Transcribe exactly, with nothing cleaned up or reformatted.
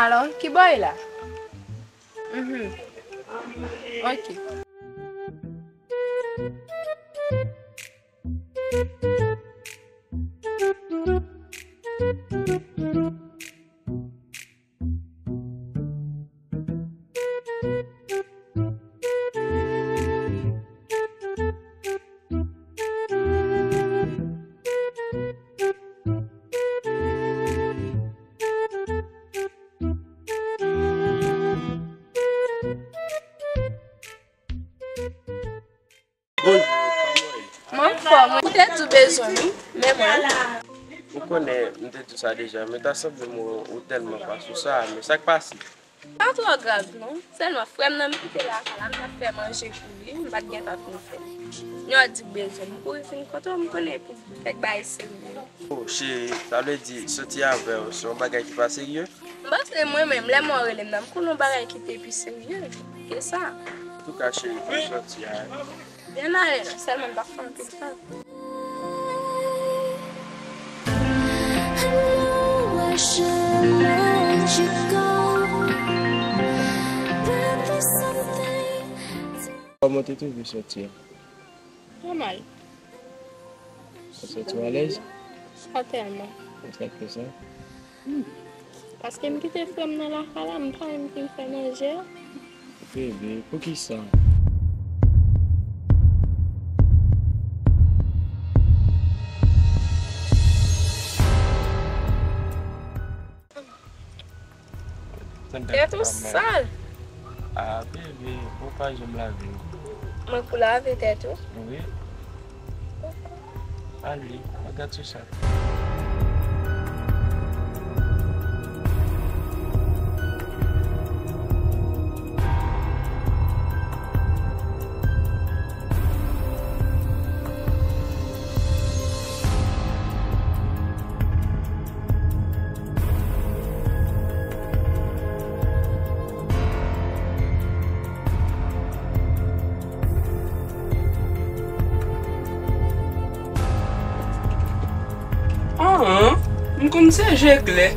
Alò, ki bò e la? Mhm. Ok. Bonjou, kòman w ye? Mwen anfòm, wi. Ou te di w bezwen m, wi. Men mwen la. Ou konnen, m te di w sa deja, men ta sanble m ou tèlman pa sou sa, men sa k pase? Pa twò grav, non. Sèlman, frè m nan m kite lakay la, m t ap fè manje pou li, m pa t gen tan pou m fè. Yo di w bezwen m, m kouri vin kote w, m konnen epi kèk bagay serye. Oh, cheri, sa vle di, soti avè w, se yon bagay ki pa serye? M panse mwen menm, lè mwen rele m nan, m konnen yon bagay ki te pi serye ke sa. Antouka, cheri, pou soti a. Byen ale la, sèlman m pa fè anpil tan. Kòman w te twouve soti a? Nòmal. Ou santi w alèz? Pa tèlman. Sa k fè sa? Paske m kite frè m nan lakay la, m pa menm fin fè manje. Bebe, poukisa? Tèt ou sal. Ah, bebe, ou pa janm lave yo. Mwen pou lave tèt ou? Wi. Ale, pa gad sou sa. An, m konn se je klè.